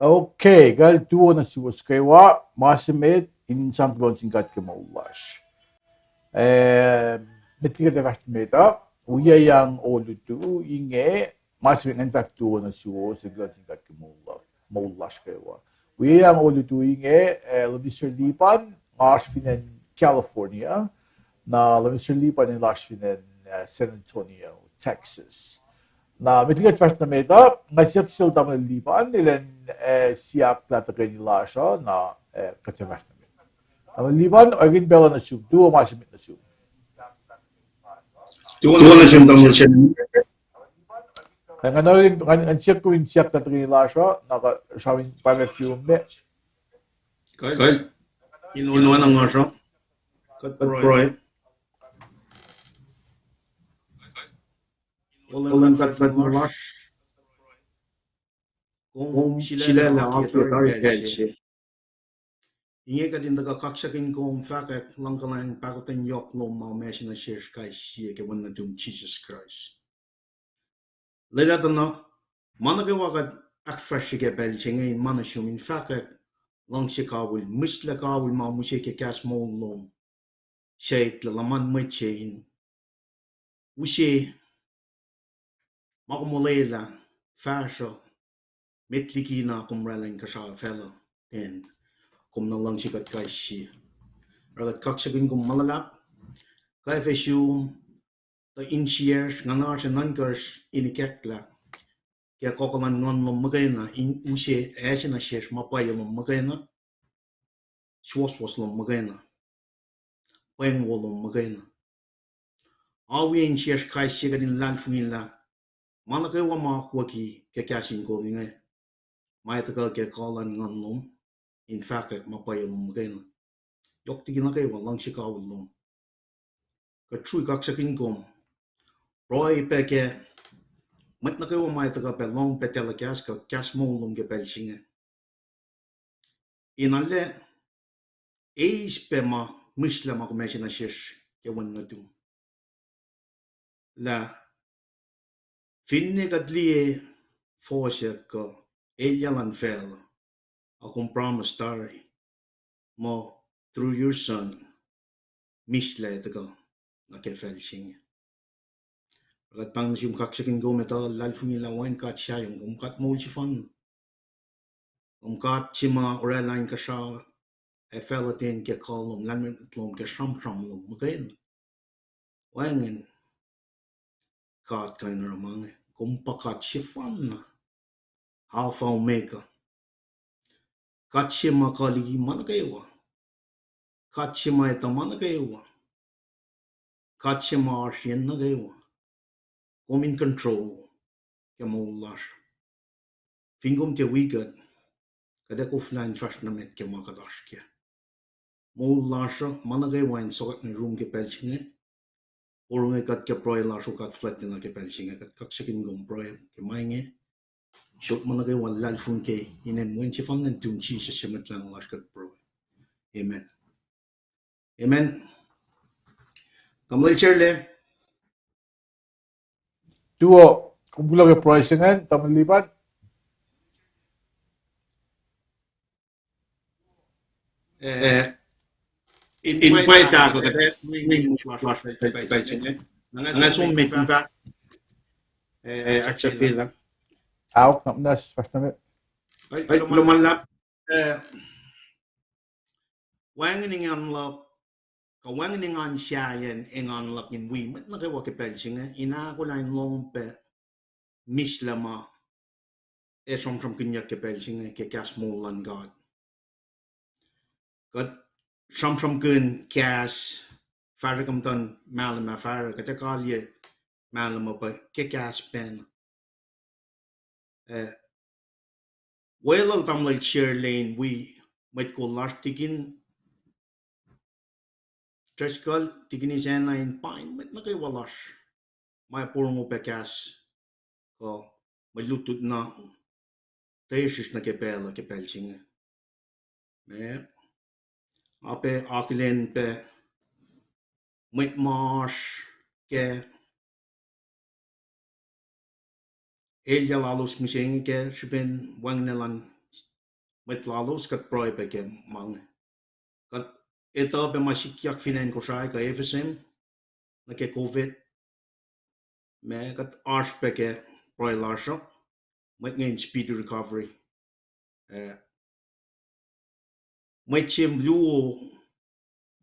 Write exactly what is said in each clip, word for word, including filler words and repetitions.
Okay, kal tuo nuh suwos kwewa, ma se met in sang kuloh nuh sin God ke moul lasr. Eh, met liki kuht fahsr nuh met uh, Wiyacnyang Olutu inge, ma se met ngan fahk tuo nuh suwos, ac kuloh sin God ke moul la-, moul lasr kwewa. Wiyacnyang Olutu inge, eh, Lom Mister Lipan, nga oasr fin acn California, na Lom Mister Lipan el oasr fin acn, eh, San Antonio, Texas. Na met liki kuht fahsr nuh met uh, nga siyuck sel Tamuhlwel Lipan, elan, eh, siyuck lah tuhkweni lasr uh, na, eh, kuht fahsr nuh met. Tamuhlwel Lipan, oackin pacl uh nuh sum, tuo ma se met nuh sum. Tuo nuh sum, Tamuhlwel Chairman. Ngan, ngan, ngan siyuck kom in siyuck lah tuhkweni lasr uh, na kuht sramsram in pwacngack yume. Kuh, in oacna nga sramsram, kuht pruhe. O Leum God fuhlwact lasr, kom silahlah akiyac tari pacl se. Inge kuht in tuhkuh kaksakihn kom, fahkwack luhngkuhlwacng, pahkotwen yohk lom ma oasr nuh sesr kais sie ke Wen nuhtum Jisus Kraist. Lwelah tuh na, ma nuh kwewa kuht ahkfahsrye ke pacl se inge in ma nuh sum in fahkwack luhngse kawihl, mihslac kawihl ma use ke kahs moul lom, sac lah luhman mwet se in use ma kom olwelah, fahsruh, met liki na kom oraclah inkuhsrao facluh, ten, kom na luhngse kuht kais sie. Oruh kuht kaksakihn kom ma luhlahp, kwacfe sum, tuh insiyacsr, nguhnasr ac nuhnkuhsr in ikacklah ke kuh luhn nguhn lom muhkwena, in use, ase nuh sesr ma pwacye lom muhkwena, suwohswohs lom muhkwena, pweng wo lom muhkwena. Awi insiyacsr kais sie kuht in luhlahlfongi lah ma nuh kwewa ma akwucki ke kahs in kol inge, ma ac tuhkuh ke kuh luhn nguhn lom, in fahkwack ma pwacye lom muhkwena. Yohk liki nuh kwewa luhngse kawihl lom. Kuht srui kaksakihn kom. Pruhe pac ke mwet nuh kwewa ma ac tuhkuh pac lohng pac telecast kuh kahs moul lom ke pacl se inge, in arlac eis pac ma mihslac ma kom ase nuh sesr ke Wen nuhtum, lah finne kuht liye fohsack kuh elyah luhn facluh, a kom promise tari muh through your son, mihslac tuhkuh nuh ke facl se inge. Kuht pahng nuh sum, kaksakihn kom, etuh luhlahlfongi lah wacngihn God sahyom, kom God moul sefanna. Kom God se ma oraclah inkuhsrao ac facluh ten ke kuh lom, lahlmwetmwet lom, ke sramsram lom muhkwena. Wacngihn God kuh in oruh ma inge. Kom pa God sefanna, Alpha Omega. God se ma kuh liki ma nuh kwewa. God se ma etuh ma nuh kwewa. God se ma oasr yen nuh kwewa. Kom in control ke moul lasr. Fin kom tiac wi kuht, kuht ac koflah in fahsr nuh met ke ma kuht oasr kac. Moul lasr uh, ma nuh kwewa in sokwack nuh yurum ke pacl se inge. Porongo kuht ke pruhe lasr uh, God fuhlwactlana ke pacl se inge, kuht kaksakihn kom pruhe ke ma inge. Sot ma nuh kwewa luhlahlfongi ke inen Wen sefanna nuhtum Jisus se Mwet Lahngo lasr kuht pruhe. Amen. Amen. Tamuhlwel Sherle. Tuo, kom kuloh ke pruhe se ingacn, Tamuhlwel Lipan. Eh, in pwacye tackle kuht, eh, wi, wi, lasr pacl se inge. Nga som met in fahk, eh, ahksahfyelah. Aok, na, na, fahsr nuh met. Kuloh ma luhlahp, eh, wacngihn engan luhk, kuh wacngihn engan sahyacn engan luhk in wi mwet nuh kwewa ke pacl se inge, in ahkolah in lohng pac mihslac ma ac sramsramkihnyuck ke pacl se inge ke kahs moul luhn God. Kuht sramsramkihn kahs, fahsr kuh muhtuhn mahlwem ah fahsr, kuht ac kalye mahlwem uh pa ke kahs pacna. Eh, weluhl Tamuhlwel Sherle in wi mwet kol lasr, Tikin Driscoll, Tikin Isacna, in pain mwet nuh kwewa lasr ma ac porongo pac kahs kuh mwe lutlut na tesrihsr nuh ke pacl uh ke pacl se inge. Ma, nga pac akihlen pac mwet ma oasr ke elyah lalos mihsenge ke srihpen wacngihnlac luhn mwet lalos, kuht pruhe pac ke ma inge. Kuht etuh pac ma sikyak fin acn Kosrae kuh FSM nuh ke COVID. Ma kuht oasr pac ke pruhe lasr uh, mwet inge in speedy recovery. Eh, mwet se luo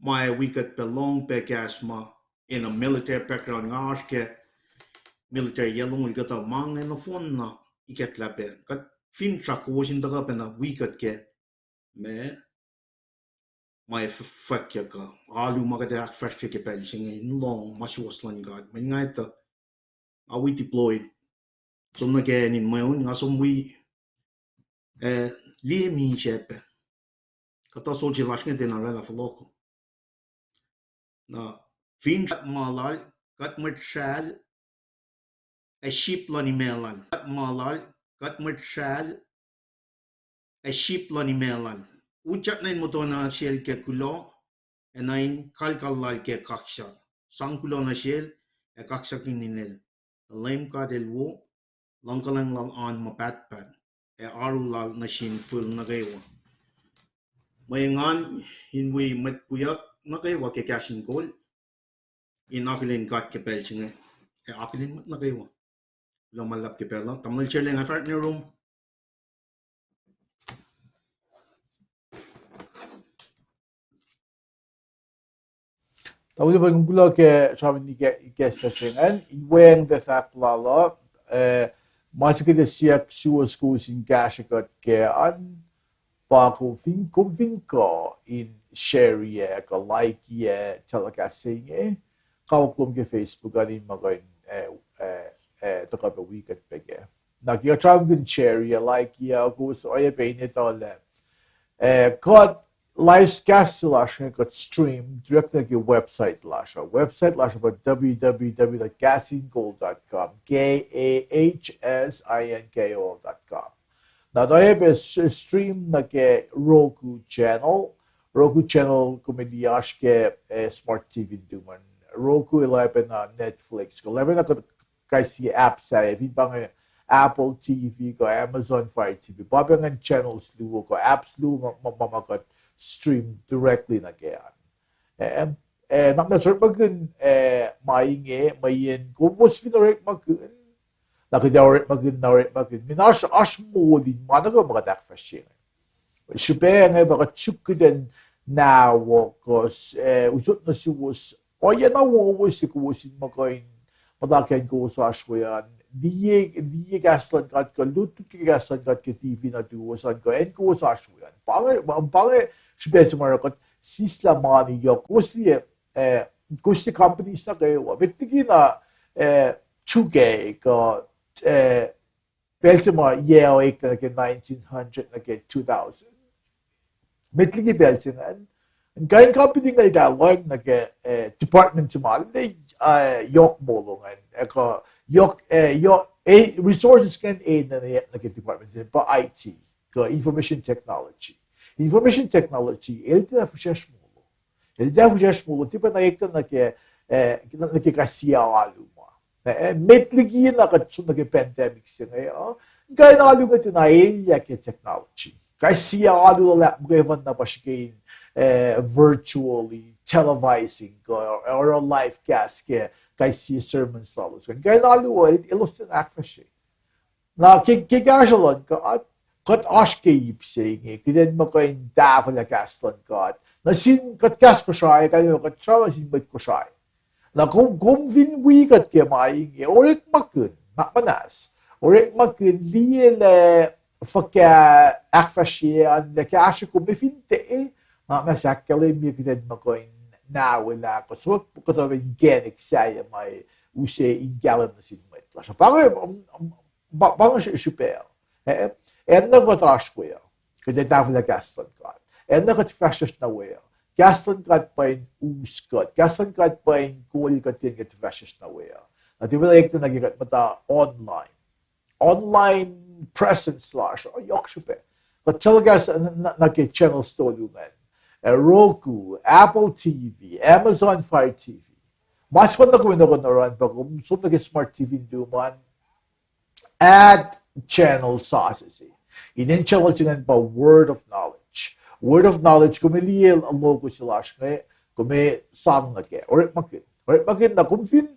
ma ac wi kuht pac lohng pac kahs ma in a military background, nga oasr ke military yac longoul kuhtuh, ma inge nohfohn na ikacklah pac kuht finsrak kowos in tuhkuh pacna wi kuht ke ma ma ac fwackyuck uh, alu ma kuht ac ahkfahsrye ke pacl se inge in lohng ma suwohs luhn God. Mweyen nga etuh, nga wi deployed. Som nuh ke acn in mweun, nga som wi, eh, liye misac pac. Kuhtuh soldier lasr inge tiacna oraclah fohlohk. Na fin kuht ma lal, kuht mwet sracl, ac sip luhn imac lal. Kuht ma lal, kuht mwet sracl, ac sip luhn imac lal. Utyak nuh in muhtuhnoa sel ke kuloh, ac nuh in kalkal lal ke kaksak. Sang kuloh nuh sel, ac kaksak in inel. Tuh Leum God El wo, luhngkuhlwacng lal oan ma pahtpaht, ac oaru lal nuh sin fihl nuh kwewa. Mwe engan in wi mwet wiyuck nuh kwewa ke kahs in kol, in akihlen God ke pacl se inge, ac akihlen mwet nuh kwewa. Kuloh ma luhlahp ke pacl uh, tamuhlwel Sheleng, I fahk nuh rom. Tamuhlwel, pa kom kuloh ke sramsram ikacslah se ingacn, in weacng pac fahk lal uh, eh, ma se kuht ac siyuck suwos kowos in kahsrwe kuht kac an, pa kom fin, kom fin kuh in share-i kuh like-i telecast se inge, kawuck lom ke Facebook an in ma kuh in, eh, eh, eh, tuhkuh pac wi kuht pac kac. Na ke kuht sramsramkihn share-i, like-i, kowos oacyacpac in etuh lah, eh, kuht live cast se lasr inge kuht stream direct nuh ke website lasr uh. Website lasr uh pa w w w dot kahsinko dot com, K A H S I N K O dot com. Na oacyacpac s-, stream nuh ke Roku channel. Roku channel kom liye oasr ke, eh, smart T V in tuman. Roku el oacyacpac na Netflix, kuh el oacyacpac na kuht kais sie app sahyac, fin pa inge Apple T V kuh Amazon Fire T V, pa pac ingacn channels luo kuh apps luo ma, ma, ma, ma kuht stream directly nuh ke an. Eh, eh, na ma orekmakihn, eh, ma inge, mweyen kowos fin orekmakihn, na kuht ac orekmakihn, na orekmakihn. Mweyen oasr, oasr moul in ma nuh kwewa ma kuht ahkfahsrye inge. Srihpac inge pa kuht suk kuht in nahwuck, eh, usot nuh suwos, ohiyac na wowo se kowos in ma kuh in muhta ke acn kowos oasr we an, liye, liye kahs luhn God kuh lutlut ke kahs luhn God ke T V nuhtuwos an kuh acn kowos oasr we an. Pa inge, pa inge srihpac se ma oruh kuht sislah mani yohk. Kowos liye, eh, kowos liye companies nuh kwewa, met liki na, eh, two K kuh, eh, pacl se ma yac uh eklac nuh ke nineteen hundred nuh ke two thousand. Met liki pacl se ingacn, kain company inge eltahl lohng nuh ke, eh, department se ma, eh, yohk moul ingacn, eh, kuh yohk, eh, yohk, eh, resources ingacn enenuh nuh ke department se pa I T, kuh information technology. Information technology el tiacna fihsracsr moul. El tiacna fihsracsr moul, tiac pacna eklac nuh ke, eh, nuh ke kais sie alu ma. Eh, met liki na kuht som nuh ke pandemic se inge uh, kain alu inge tiacna elyah ke technology. Kais sie alu luhlahp muhkwena pa srihke in, eh, virtually televising kuh, or live cast ke kais sie sermons lalos. Kain alu uh, elos tiacna ahkfahsrye. Na ke, ke kahsruh luhn God, kuht oasr ke ip se inge, kuht in muh kuh in tahfwelah kahs luhn God. Nuh sin kuht kahs Kosrae, kuht, kuht sramsram nuh sin mwet Kosrae. Na kom, kom fin wi kuht ke ma inge, orekmakihn, na muhnahs, orekmakihn liye lah fuhkah ahkfahsrye an, lah kahsruh kom fin tiac, na muhnahs ahkkahlwemye kuht in muh kuh in nahwelah kuht, so kuht in inkacnek sahyac ma use in kahlwem nuh sin mwet lasr. Pa inge, pa, pa inge srihpac. Eh, acn na kuht oasr we uh, kuht ac tahfwelah kahs luhn God. Acn na kuht fahsrwacsr nuh we uh, kahs luhn God pa in us kuht. Kahs luhn God pa in kol kuht in kuht fahsrwacsr nuh we uh. Na tiac pacna eklac nuh ke kuht muhta online. Online presence lasr uh yohk srihpac. Kuht telecast nuh, nuh, nuh ke channels tolu ingacn. Eh, Roku, Apple T V, Amazon Fire T V. Ma se pa na kom in oruh an pa kom som nuh ke smart T V in tuman, add channel sasuc se. Inen channel se ingacn pa Word of Knowledge. Word of knowledge, kom liye logo se lasr inge, kom sang nuh kac. Orekmakihn. Orekmakihn na kom fin,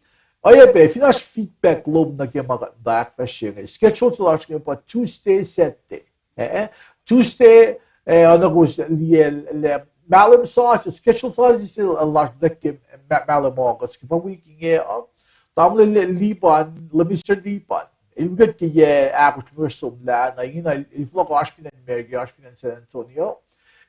oacyacpac, fin oasr feedback lom nuh ke ma kuht in ahkfahsrye inge. Schedule se lasr inge pa Tuesday, Saturday. Eh, Tuesday, eh, oacna kowos liye lah, mahlwem sasuc, schedule sasuc se lasr nuh ke ma-, mahlwem August, ke pa wik inge uh. Tamuhlwel Liban, Lemister Liban. El wi kuht ke yac ahkosr, somlah, na ingena el fohlohk oasr fin acn America, oasr fin acn San Antonio.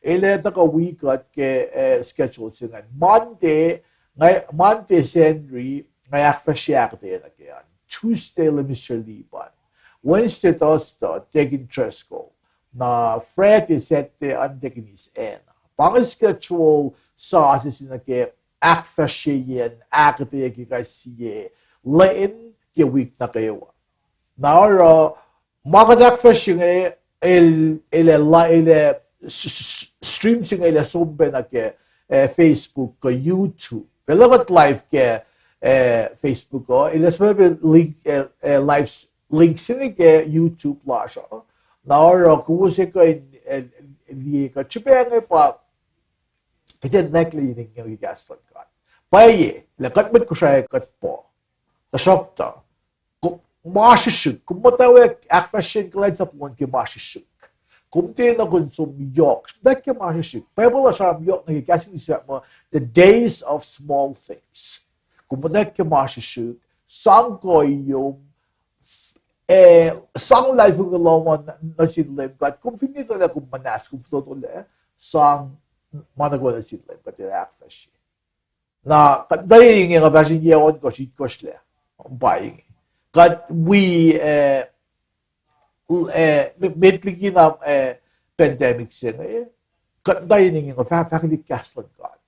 El ac tuhkuh wi kuht ke, eh, schedule se ingacn. Monday, nga, Monday Sacnri, nga ahkfahsrye ahkuhtweyac nuh ke an. Tuesday Lemister Liban. Wednesday, Thursday, Deacon Driscoll. Na Friday, Saturday, an Deaconess Anna. Pa inge schedule sasuc se nuh ke ahkfahsryeyacn ahkuhtweyac ke kais sie lwen ke wik nuh kwewa. Na oruh, ma kuht ahkfahsrye inge, el, el, el, el, s-, s-, stream se inge el som pac nuh ke, eh, Facebook kuh YouTube. Pacl kuht live ke, eh, Facebook uh, el ac som pac link, eh, eh, live link se inge ke YouTube lasr uh. Na oruh kowos ac kuh in, eh, liye kuht srihpac inge pa kuht ac nwacklah in engyeng ke kahs luhn God. Pwacye lah kuht mwet Kosrae kuht pa, tuhsruhktuh, kom, ma srihsrihk, kom muhtwacwacack ahkfahsrye in kuhlwacnsap lom ke ma srihsrihk. Kom tiacna kuh in som yohk, srihpac ke ma srihsrihk. Bible uh sramsram yohk nuh ke kahs in English muh the days of small things. Kom muhtwacwacack ke ma srihsrihk, sang kuhiyom, eh, sang luhlahlfongi lom nuh sin Leum God, kom fin etuh lah kom muhnahs, kom fototolac, sang ma nuh kwewa nuh sin Leum God, el ahkfahsrye. Na kuht tuh inge nga fahsr in yac ohnkohsr, itkohsr lac, pa inge. Kuht wi, eh, eh, met, met liki na, eh, pandemic se inge, kuht tuh inge nga fah-, fahkwelihk kahs luhn God.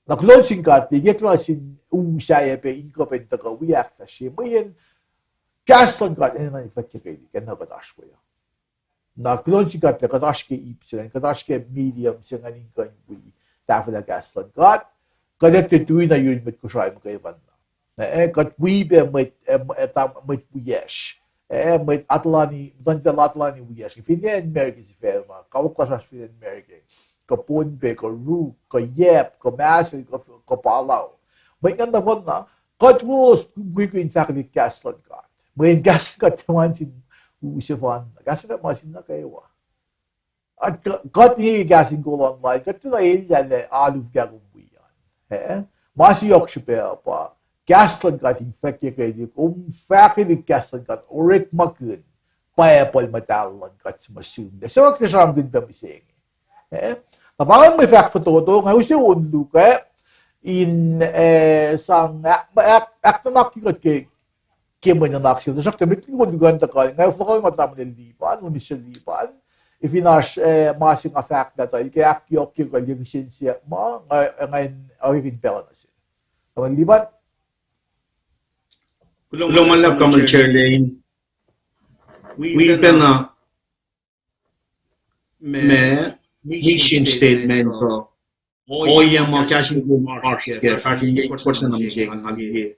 Na kuloh nuh sin God, eklac sin u sahyac pac in kuh pac in tuhkuh wi ahkfahsrye. Mweyen kahs luhn God enenuh in fahkyuckelihk, enenuh kuht oasr we uh. Na kuloh nuh sin God lah kuht oasr ke ip se ingacn, kuht oasr ke medium se ingacn in kuh in wi tahfwelah kahs luhn God. Kuht ac tiac tui na yurin mwet Kosrae muhkwena. Eh, kuht wi pac mwet, eh, mwet wiyacsr. Eh, mwet atuhlani, muhtuhnfacl atuhlani wiyacsr. Fin acn America sifacna, kawuck lasr fin acn America, kuh Pohnpei, kuh Ruk, kuh Yap, kuh Mahsel, kuh, kuh Palau. Mwet ingacn nohfohn na, kuht wo mukwikwi in fahkwelihk kahs luhn God. Mweyen kahs luhn God tiac ma sin u sefanna, kahs luhn God ma sin nuh kwewa. Kuht, kuht in kahs in kol online, kuht tiacna elyah lah alu fuhkah kom wi an. Eh? Ma se yohk srihpac pa kahs luhn God in fahkyuckelihk, kom fahkwelihk kahs luhn God, orekmakihn Bible muhtahl luhn God se ma sihmlac. Suc kuht sramsramkihn pac mihsenge. Eh? Na pa ingacn mwe fahk fototo, nga use on luhk ah in, eh, sang ahk-, ahk-, ahknuhnakye kuht ke ke mwe nuhnak se, tuhsruhktuh met liki on luhk an tuhkuh, nga fohlohk nga tamuhlwel Liban, Minister Liban, ac fin oasr, eh, ma se nga fahk lah tuh el ke ahkyohkye kuh el ke kihsen siyuck ma, nga, nga in orekmakihn pacl nuh sel. Tamuhlwel Liban? Kuloh ma luhlahp Tamuhlwel Chair Lane. Wi pacna ma mission statement uh, ohiyac ma kahs in kol oasr ke, fahsr in kol na mihsenge nga liye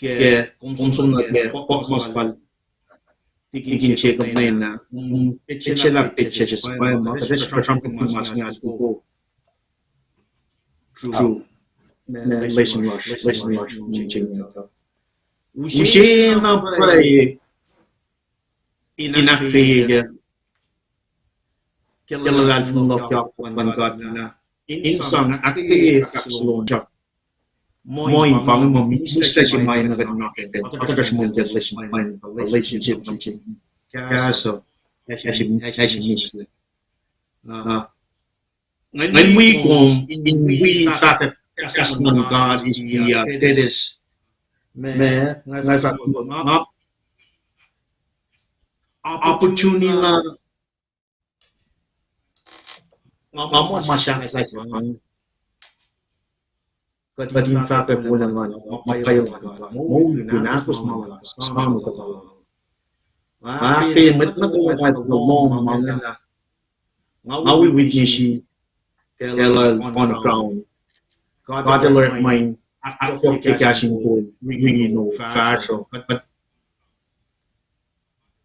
ke kom som nuh ke puk mas lal Deacon Jacob Lane, um, petsacelah petsac se pwacye ma kuht ac sramsramkihn mas inge as we go through lesson lasr, lesson lasr mihsenge. Use na pwacye in ahkkweye ke luhlahlfongi luhk ke akwuck luhn God lah in sang ahkkweye fahk se lom, sahp moin pa inge ma mihslac se ma enenuh kuht in orekmakihn, kuht fahsr moul ke lesson, relationship nuh sin kahs uh, ac sin mihslac. Na ngan wi kom in wi fahkwack kahs luhn God is the, uh, that is, ma nga fahk nga opportunity na nga muh ma sahflah an, kuht in fahkwack wolacna ma pwacye luhn God, moulkihn ahkos ma luhn God, sang nuh ke luhngse. Nga ahkkweye mwet nuh kwewa ma lohm ma nga, nga wi witness-i, elos on ground. God El orekma in ahkyohkye kahs in kol Reno, fahsruh, kuht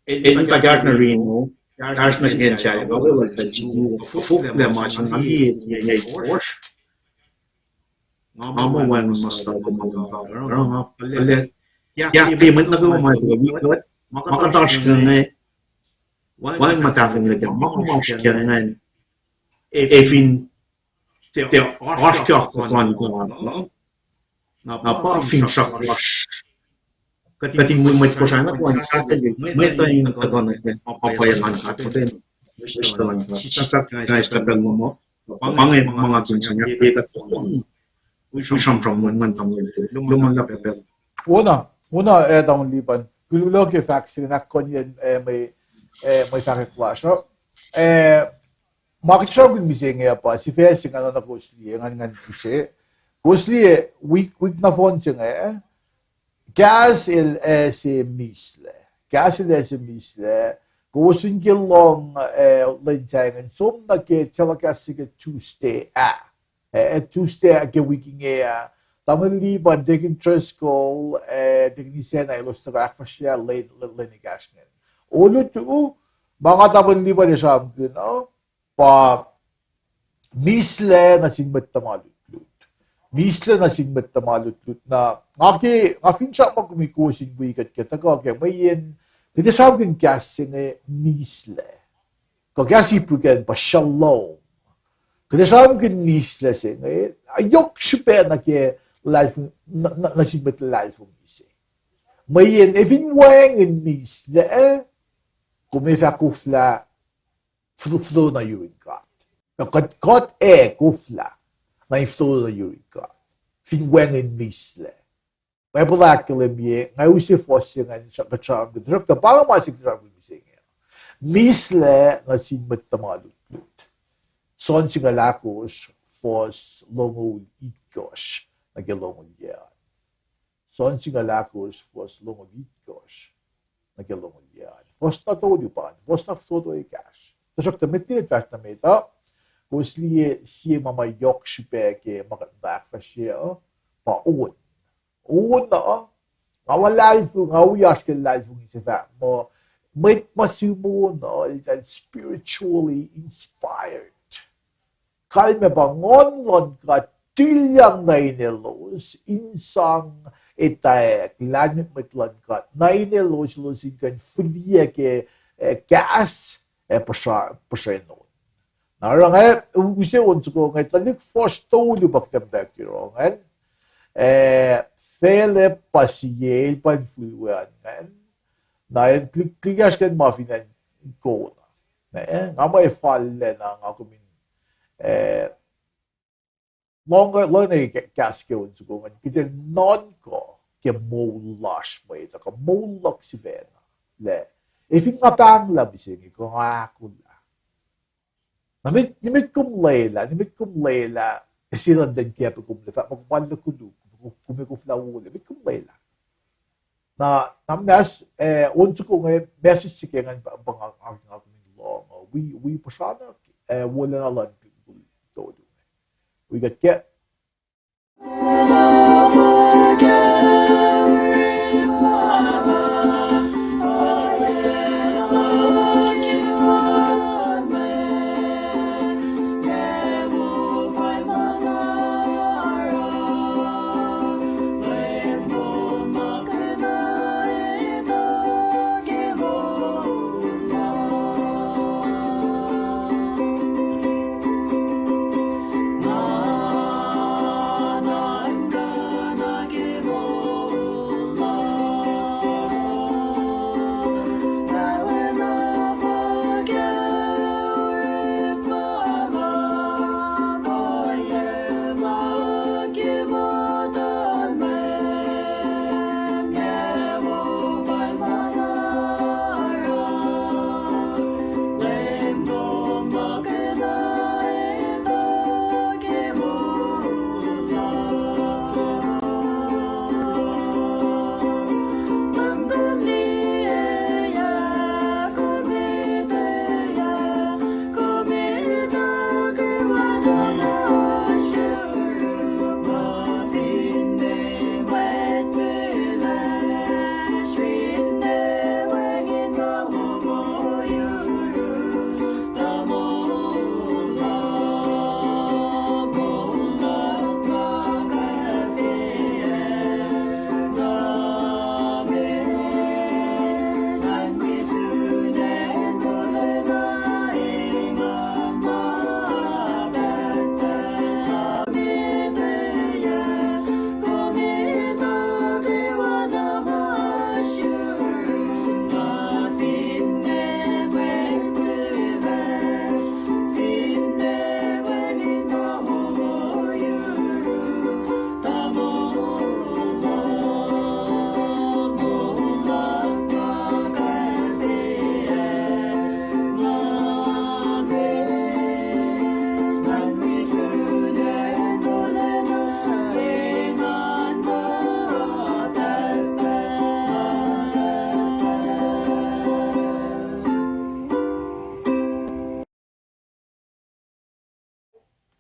in tuh kahsruh nuh Reno, Kahsruh nuh sin acn China, nga weluhl pac Jisu, foklah ma se nga liye, liye, liye, oasr. Nga muh wacngihn muhta kom, kom, kom, kom, kom, kom, ya, ke mwet nuh kwewa ma tuhkuh wi kuht, ma kuht oasr ke inge, wacngihn ma tahfonglac kac, ma kom oasr ke inge, ac fin tiac oasr ke ohfohs luhn God, na pa finsrak lasr. Kuht in wi mwet Kosrae na kuh in fahkwack mwet uh in tuhkuh nuh ke ma pwacye luhn God, kuht in wisdom luhn God. Sislah kais kuht pacl muh, pa inge ma nga kihsen, ac kuht wi sramsram luhn Nguhn Muhtahl, luhman lah pacl. Wona, wona, eh, Tamuhlwel Lipan. Kuloh ke fahk se inge, ahkkahlwemye, eh, mwe, eh, mwe fahkwack lasr uh. Eh, ma kuht sramsramkihn mihsenge uh pa sifac se inge, na kowos liye, ngan, ngan pihsre. Kowos liye, wik, wik nohfohn se inge, eh? Kahs el ase mislac. Kahs el ase mislac. Kowos fin ke lohng, eh, lwen sahyac ingacn, som nuh ke telecast se ke Tuesday ah. Eh, eh, Tuesday ah ke wik inge ah. Tamuhlwel Lipan, Deacon Driscoll, eh, Deacon Isacna, elos tuhkuh ahkfahsrye lwen, lwen, lwen ekahsr ingacn. Olutu, ma nga Tamuhlwel Lipan ac sramsramkihn uh, pa mislac nuh sin mwet tuhma lutlut. Mislac nuh sin mwet tuhma lutlut. Na, nga ke, nga finsrak muh kom in kowos in wi kuht ke tuhkuh ke mweyen, kuht ac sramsramkihn kahs se inge mislac. Kuh kahs Hebrew ingacn pa shalom. Kuht ac sramsramkihn mislac se inge, yohk srihpac nuh ke luhlahlfongi, nuh, nuh, nuh sin mwet luhlahlfongi se. Mweyen, ac fin wacngihn mislac, kom ac fah koflah folo, folo nuh yurin God. Na kuht, kuht ac koflah, na in folo nuh yurin God. Fin wacngihn mislac. Nga puhla ahkkahlwemye, nga use fuhs se ingacn, kuht sramsramkihn, tuhsruhktuh pa inge ma se kuht sramsramkihn mihsenge. Mislac nuh sin mwet tuhma lutlut. John singucul ahkosr, fuhs longoul itkohsr nuh ke longoul yac an. John singucul ahkosr, fuhs longoul itkohsr nuh ke longoul yac an. Fuhs na tolu pa an, fuhs na fototo ekahsr. Tuhsruhktuh met liki fahsr nuh met uh, kowos liye sie ma ma yohk srihpac ke ma kuht muhta ahkfahsrye uh, pa on. On uh, nga luhlahlfongi, nga wi oasr ke luhlahlfongi se fahk muh, mwet ma sihm on uh, eltahl spiritually inspired. Kalmac pa Nguhn luhn God tilyang nuh in elos in sang etwacack lahlmwetmwet luhn God nuh in elos, elos in kuh in fihliyac ke, eh, kahs, eh, puhsra, puhsren on. Na oruh nga, eh, use on soko inge, tuhlihk fuhs tolu pa kuht muhta ke yohrohl ingacn. Eh, Philip pa sie el pa infulwe an ingacn. Na el klik, klik kahs ingacn ma fin acn Kona. Eh, nga muh ac fal lah na nga kom in, eh, lohng, lohng nuh ke kahs ke on soko ingacn, kuht in nuhnkuh ke moul lasr mwet uh, kuh moul luhk sifacna. Lah, ac fin nga pahnglah mihsenge, kuh nga ahkolah. Na met, nimet kom lwelah, nimet kom lwelah, ac sie luhn ten kapi kom lwelah, fahk muh kom arlac koluk, kom, kom ac koflah wolac, met kom lwelah. Na, na muhnahs, eh, on soko inge, message se ke ingacn pa, pa nga, nga, nga kom in lohng, uh, wi, wi puhsra na, eh, wolacna luhn tolu inge. Wi kuht ke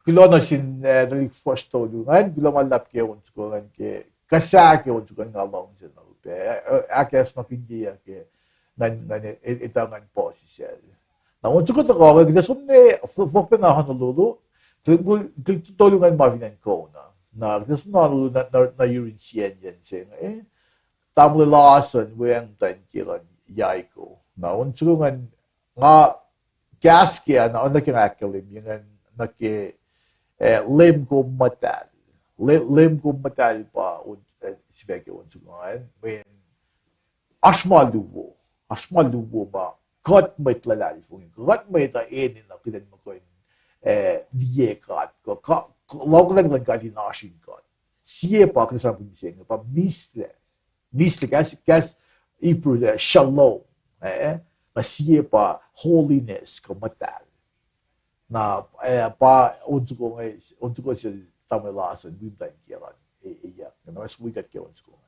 kuloh nuh sin, eh, tuhlihk fuhsr tolu ingacn, kuloh ma luhlahp ke on soko ingacn ke, kuh sahp ke on soko ingacn nga luhngse na upac, eh, eh, ahkacsmakihnyeyuck ke ngan, ngan, eh, etuh ngan puhsisacl. Na on soko tuhkuh, kuht ac som nuh, fo-, fohk pacna Honolulu, tuhlihk, tuhlihk tolu ingacn ma fin acn Kona. Na kuht ac som nuh Honolulu na, na, na yurin siyacnyacn se inge, eh, tamuhlwel Larson, weacng muhtwacn kiyacl an Yaiko. Na on soko ingacn nga kahs ke, na, nuh ke nga ahkkahlwemye ingacn nuh ke, eh, Leum Kom Muhtahl. Le-, Leum Kom Muhtahl pa on, eh, sifac ke on soko ingacn, mweyen oasr ma luo, oasr ma luo ma kuht mwet luhlahlfongi, kuht mwet uh enenuh kuht in muh kuh in, eh, liye God, kuh, kuh, kuh lohngkuhlwacng luhn God in oasr in God. Sie pa kuht ac sramsramkihn mihsenge pa mihslac. Mihslac, kahs, kahs Hebrew, eh, shalom, eh, na sie pa holiness kuh muhtahl. Na, eh, pa on soko inge, on soko sel tamuhlwel Larson, wi muhtwacn kiyacl an, e, e, ya, na ma wi kuht ke on soko inge.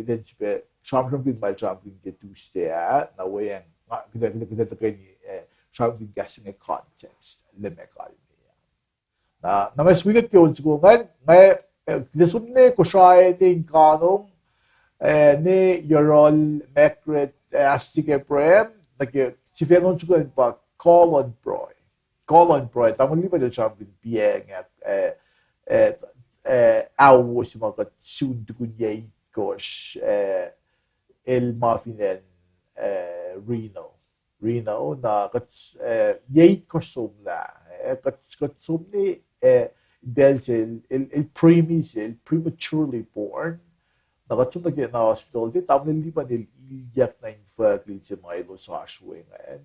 Then srihpac sramsramkihn ma el sramsramkihn ke Tuesday ah, na weacng, nga, kuht, kuht, kuht tuhkweni, eh, sramsramkihn kahs inge context, lah meac kalmac. Na, na ma se wi kuht ke on soko ingacn, nga, eh, kuht som nuh Kosrae nuh in kanong, eh, nuh yohrohl Margaret, eh, Astik Abraham, nuh ke sifac on soko ingacn pa Kuh luhn Pruhe. Kuh luhn Pruhe, tamuhlwel Lipan el sramsramkihn piacng, eh, eh, eh, ao se ma kuht sun tukun yac itkohsr, eh, el ma fin acn, eh, Reno. Reno, na kuht, eh, yac itkohsr somlah, eh, kuht, kuht som nuh, eh, pacl se el, el, el preemie se, el prematurely born. Na kuht som nuh ke na hospital se, tamuhlwel Lipan el ilyak nuh infuckihl se ma elos oasr we ingacn.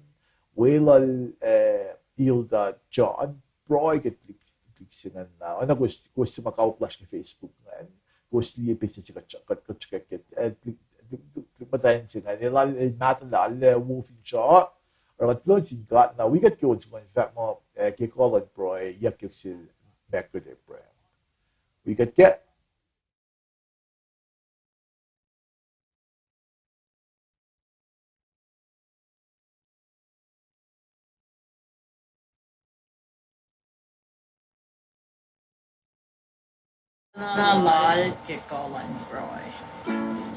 Weluhl, eh, Hilda John, pruhe ke tuhlihk, tuhlihk se ingacn na. Oacna kowos, kowos se ma kauplasr ke Facebook ingacn. Kowos liye picture se kuht, kuht, kuht srihke ke, eh, tuhlihk, tuhlihk, tuhlihk muhtwacn se ingacn. El, el mahtuhlah, el wo finsrak. Oruh kuht kuloh nuh sin God na wi kuht ke on soko ingacn fahk muh, eh, ke Kuh luhn Pruhe, yuckyak sel Margaret Abraham. Wi kuht ke Na lal ke Kuh luhn Pruhe.